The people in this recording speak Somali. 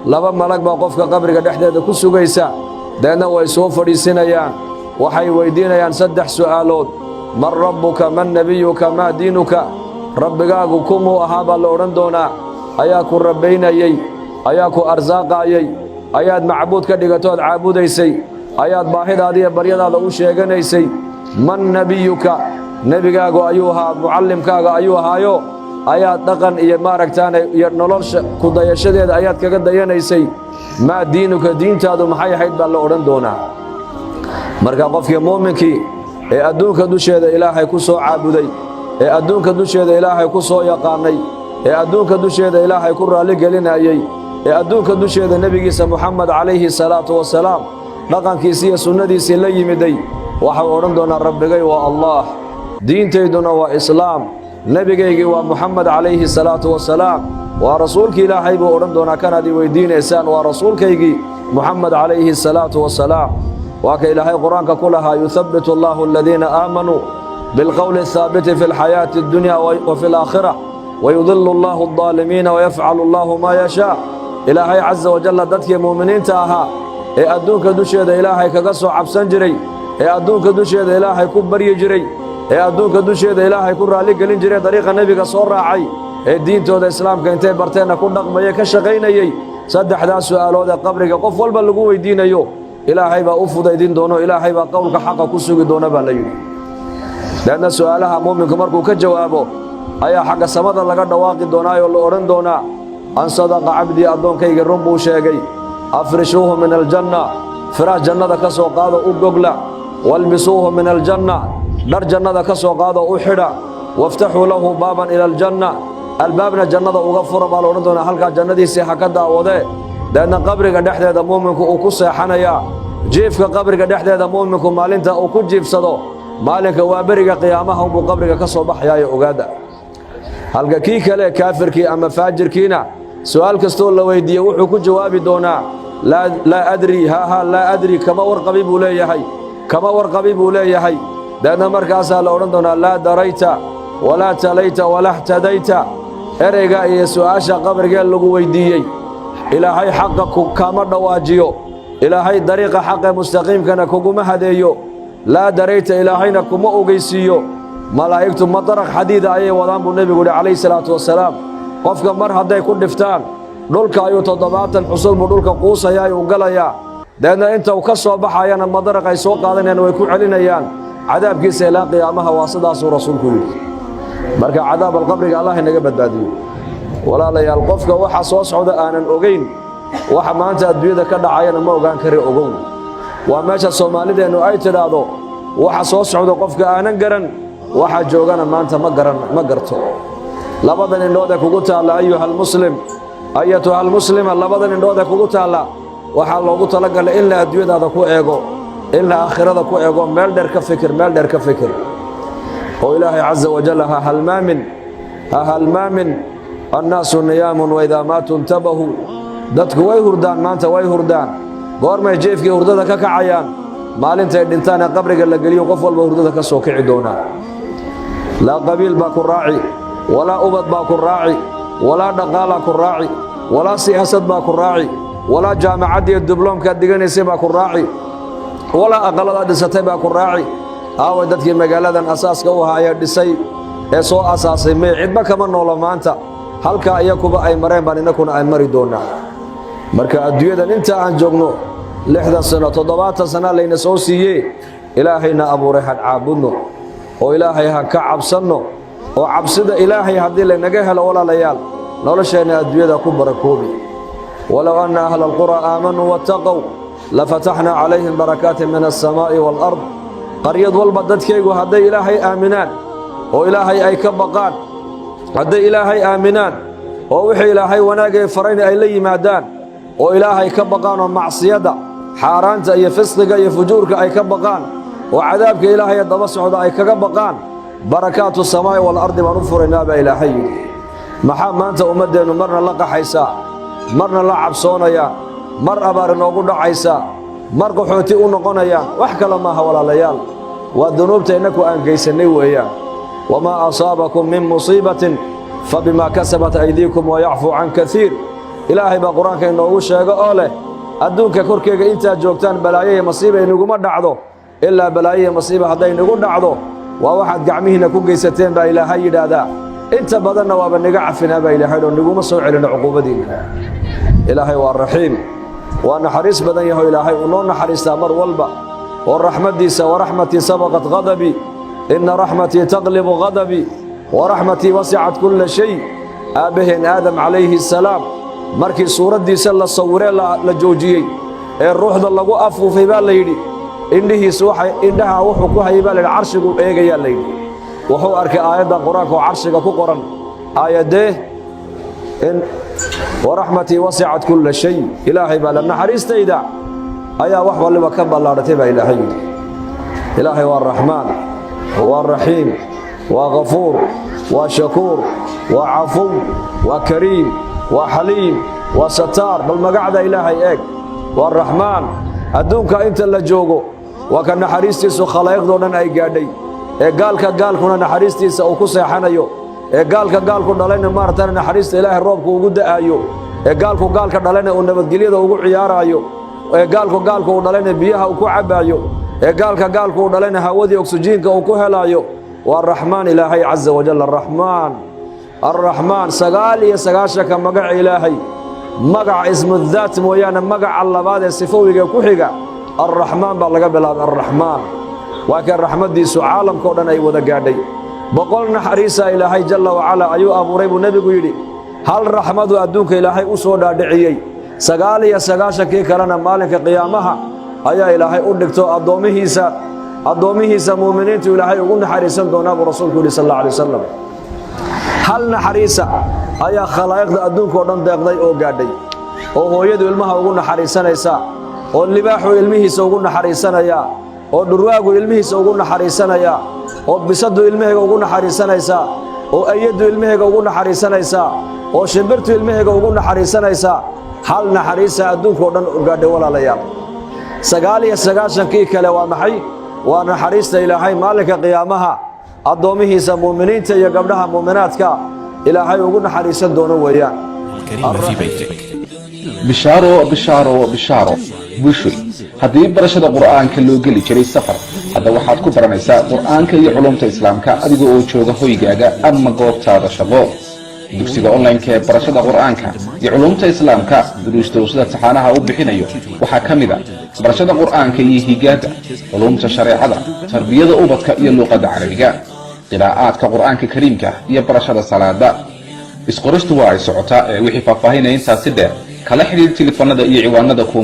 Laba malag baa qofka qabriga dhexdeeda ku sugaysa. Deedna way soo fadhiisinayaan, waxay weyddiinayaan saddex su'aalood: "Man rabbuka? Man nebiyuka? Maa diinuka?" Rabbigaagu kumuu ahaa baa la odhan doonaa. Ayaa ku rabbaynayey? Ayaa ku arsaaqaayey? Ayaad macbuud ka dhigatood caabudaysay? Ayaad baahidaada iyo baryadaada u sheeganaysay? "Man nebiyuka?" Nebigaagu ayuu ahaa? Mucallimkaaga ayuu ahaayo? Ayaad dhaqan iyo maaragtaane iyo nolosha ku dayashadeeda ayaad kaga dayanaysay? "Maa diinuka?" Diintaadu maxay ahayd baa la odhan doonaa. Marka qofkii muuminkii ee adduunka dusheeda Ilaahay ku soo caabuday, ee adduunka dusheeda Ilaahay ku soo yaqaannay, ee adduunka dusheeda Ilaahay ku raalligelinayey, ee adduunka dusheeda nebigiisa Muxamed calayhi salaatu wasalaam dhaqankiisii iyo sunnadiisii la yimiday, waxau odhan doonaa: "Rabbigay waa Allaah, diintayduna waa Islaam, nebigaygii waa Muxamed calayhi salaatu wasalaam, waa rasuulkii Ilaahay," buu odhan doonaa. Kanaad i weyddiinaysaan waa rasuulkaygii Muxamed calayhi salaatu wasalaam. Waa ka Ilaahay Qur-aanka ku lahaa: "Yuthabbitu Allaahu aladiina aamanuu bilqowli athaabiti fi alxayaati addunya wa fi alaakhira, wayudilu Allahu aldaalimiina, wayafcalu Allahu maa yashaa." Ilaahay casa wajalla dadkii mu'miniinta ahaa ee adduunka dusheeda Ilaahay kaga soo cabsan jiray, ee adduunka dusheeda Ilaahay ku baryi jiray, ee adduunka dusheeda Ilaahay ku raalligelin jiray, dariiqa nebiga soo raacay, ee diintooda Islaamka intay barteenna ku dhaqmayay, ka shaqaynayey, saddexdaas su'aalood ee qabriga qof walba lagu weyddiinayo Ilaahay baa u fudaydin doono, Ilaahay baa qowlka xaqa ku sugi doona baa la yidhi. Deedna su'aalaha muuminku markuu ka jawaabo ayaa xagga samada laga dhawaaqi doonaayoo la odhan doonaa: "An sadaqa cabdii," addoonkayga run buu sheegay. "Afrishuuhu min aljanna," firaash jannada ka soo qaado, u gogla. "Walbisuuhu min aljanna," dhar jannada ka soo qaado, u xidha. "Waftaxuu lahu baaban ila aljanna," albaabna jannada uga fura baa la odhan doonaa. Halkaa jannadiisii ha ka daawadee. Deedna qabriga dhexdeeda muuminku uu ku seexanayaa. Jiifka qabriga dhexdeeda muuminku maalinta uu ku jiifsado, maalinka waa beriga qiyaamaha unbuu qabriga ka soo baxayaayo, ogaada. Halka kii kale, kaafirkii ama faajirkiina, su'aal kastoo la weyddiiye wuxuu ku jawaabi doonaa: "Laa adri, haa laa adri," kama warqabi buu leeyahay, kama warqabi buu leeyahay. Deedna markaasaa la odhan doonaa: "Laa darayta walaa talayta walaa htadayta." Ereyga iyo su'aasha qabrigee lagu weyddiiyey, Ilaahay xaqa kama dhawaajiyo, Ilaahay dariiqa xaqee mustaqiimkana kuguma hadeeyo. Laa darayta, Ilaahayna kuma ogeysiiyo. Malaa'igtu madaraq xadiida ayay wadaan buu nebigu yidhi calayhi salaatu wasalaam. Qofka mar hadday ku dhiftaan, dhulka ayuu 70 xusul buu dhulka quusayaa, uu galayaa. Deedna inta uu ka soo baxayana madaraq ay soo qaadanayaan, way ku celinayaan cadaabkiisa ilaa qiyaamaha. Waa sidaasuu rasuulku yidhi. Marka cadaab alqabriga Allah inaga badbaadiyo. Walaalayaal, qofka waxa soo socda aanan ogeyn, waxa maanta adduunyada ka dhacayana ma ogaan kari. Ogow, waa meesha Soomaalideennu ay tidhaahdo: waxa soo socda qofka aanan garan, waxa joogana maanta ma garan, ma garto. Labadan indhood ee kugu taalla, ayuha almuslim, ayatuha almuslima, labadan indhood ee kugu taalla waxaa loogu talagalay in la adduunyadaada ku eego, in la aakhirada ku eego. Meel dheer ka fikir, meel dheer ka fikir, oo Ilaahay casa wajal ha halmaamin, ha halmaamin. "Annaasu niyaamun waidaa maatuu intabahuu." Dadku way hurdaan maanta, way hurdaan. Goormay jeefkii hurdada ka kacayaan? Maalintay dhintaan ee qabriga la geliyo qof walba hurdada ka soo kici doonaa. Laa qabiil baa ku raaci, walaa ubad baa ku raaci, walaa dhaqaalaa ku raaci, walaa siyaasad baa ku raaci, walaa jaamacaddiiyo dibloomkaad dhiganaysay baa ku raaci, walaa aqalladaad dhisatay baa ku raaci. Aaway dadkii magaaladan asaaska u ahaa ee dhisay ee soo asaasay? May cidba kama noolo maanta. Halkaa iyakuba ay mareen baan innakuna ay mari doonnaa. Marka adduunyadan inta aan joogno, 60 sano, 70 sana layna soo siiyee, Ilaahayna abuuray han caabudno oo Ilaahay han ka cabsanno. Oo cabsida Ilaahay haddii laynaga helo, walaalayaal, nolosheenna adduunyada ku barakoobi. "Walow anna ahla alquraa aamanuu wattaqow lafataxnaa calayhim barakaatin min alsamaa'i waalard." Qaryad walba dadkaygu hadday Ilaahay aaminaan oo Ilaahay ay ka baqaan, hadday Ilaahay aaminaan oo wixii Ilaahay wanaagay farayna ay la yimaadaan, oo Ilaahay ka baqaan, oo macsiyadda, xaaraanta iyo fisqiga iyo fujuurka ay ka baqaan, oo cadaabka Ilaahay ee daba socda ay kaga baqaan, barakaatu samaa'i waalardi baan u furaynaa baa Ilaahay yidhi. Maxaa maanta ummaddeennu marna la qaxaysaa, marna la cabsoonayaa, mar abaar inoogu dhacaysaa, mar qaxooti u noqonayaan? Wax kale maaha, walaalayaal, waa dunuubta innaku aan geysannay weeyaan. "Wamaa asaabakum min musiibatin fabimaa kasabat aydiikum wayacfuu can kaiir." Ilaahay baa Qur-aanka inoogu sheego oo leh: adduunka korkeega intaad joogtaan balaayo iyo masiiba inaguma dhacdo, ilaa balaayo iyo masiiba hadday nagu dhacdo, waa waxaad gacmihiinna ku geysateen, baa Ilaahay yidhaahdaa. Inta badanna waaba niga cafinaa, baa Ilaahay, oo niguma soo celino cuquubadiinna. Ilaahay waa Raxiim, waa naxariis badan yaho. Ilaahay uu noo naxariistaa mar walba oo raxmaddiisa: "ورحمتي سبقت غضبي، إن رحمتي تغلب غضبي، ورحمتي وسعت كل شيء." Aabbaheen Aadam calayhi assalaam, markii suuraddiisa la sawiree la joojiyey ee ruuxda lagu afuufay, baa la yidhi indhihiisu waxay indhaha wuxuu ku hayay, baa la yidhi, carshigu eegayaa. La yidhi wuxuu arkay aayadda Qur-aanka oo carshiga ku qoran. Aayadee? In "ورحمتي وسعت كل شيء." Ilaahay baa la naxariistayda ayaa wax waliba ka ballaadhatay, baa Ilaahay yidhi. Ilaahay waa Raxmaan, waa Raxiim, waa Kafuur, waa Shakuur, waa Cafuw, waa Kariim, waa Xaliim, waa Sataar. Bal magacda Ilaahay eeg. Waa Raxmaan. Adduunka inta la joogo waa ka naxariistiisu khalaa'iqdoo dhan ay gaadhay, ee gaalka gaalkuna naxariistiisa uu ku seexanayo, ee gaalka gaalku dhalayna maaragtana naxariista Ilaahay roobku ugu da'aayo, ee gaalku gaalka dhalayna uu nabadgelyada ugu ciyaaraayo, ee gaalku gaalku uu dhalayna biyaha uu ku cabbaayo, ee gaalka gaalku uu dhalayna hawadii oksijiinka uu ku helaayo. Waa Raxmaan Ilaahay caza wajal. Araxmaan, Arraxmaan. 99-ka magaca Ilaahay, magaca ismudaat mooyaane, magaca labaad ee sifowiga ku xiga Arraxmaan baa laga bilaabay. Arraxmaan waa kan raxmaddiisu caalamka o dhan ay wada gaadhay. 100 naxariisa Ilaahay jalla wacalaa ayuu abuuray, buu Nebigu yidhi. Hal raxmadu adduunka Ilaahay u soo dhaadhiciyey, 99-kii kalena maalinka qiyaamaha ayaa Ilaahay u dhigto addoomihiisa muuminiintu Ilaahay ugu naxariisan doonaa, buu Rasuulku yidhi sal alla alay wasalam. Hal naxariisa ayaa khalaa'iqda adduunka oo dhan deeqday oo gaadhay, oo hooyadu ilmaha ugu naxariisanaysaa, oo libaaxu ilmihiisa ugu naxariisanayaa, oo dhurwaagu ilmihiisa ugu naxariisanayaa, oo bisadu ilmaheega ugu naxariisanaysaa, oo ayaddu ilmaheega ugu naxariisanaysaa, oo shimbirtu ilmaheega ugu naxariisanaysaa. Hal naxariisa adduunka oo dhan gaadhay, walaalayaal. 99-kii kale waa maxay? Waa naxariista Ilaahay maalinka qiyaamaha addoommihiisa muuminiinta iyo gabdhaha muuminaadka Ilaahay ugu naxariisan doono weeyaan. الكريمة في بيتك. Bishaaro, bishaaro, bishaaro, bushuy! Haddii barashada Qur'aanka loo geli jiray safar, hadda waxaad ku baranaysaa Qur'aanka iyo culumta Islaamka adiga oo jooga hoygaaga ama goobtaada shaqo. Dugsiga online-ka ee barashada Qur'aanka iyo culumta Islaamka, duruusta uu sida taxaanaha u bixinayo waxaa ka mid a barashada Qur'aanka iyo higaada, culumta shareecada, tarbiyada ubadka iyo luuqadda Carabiga, qiraa'aadka Qur'aanka Kariimka iyo barashada salaada. Isqoristu waa ay socotaa, ee wixii faahfaahinaya intaasi dheer kala xidhiir telefoonada iyo ciwaanada kuu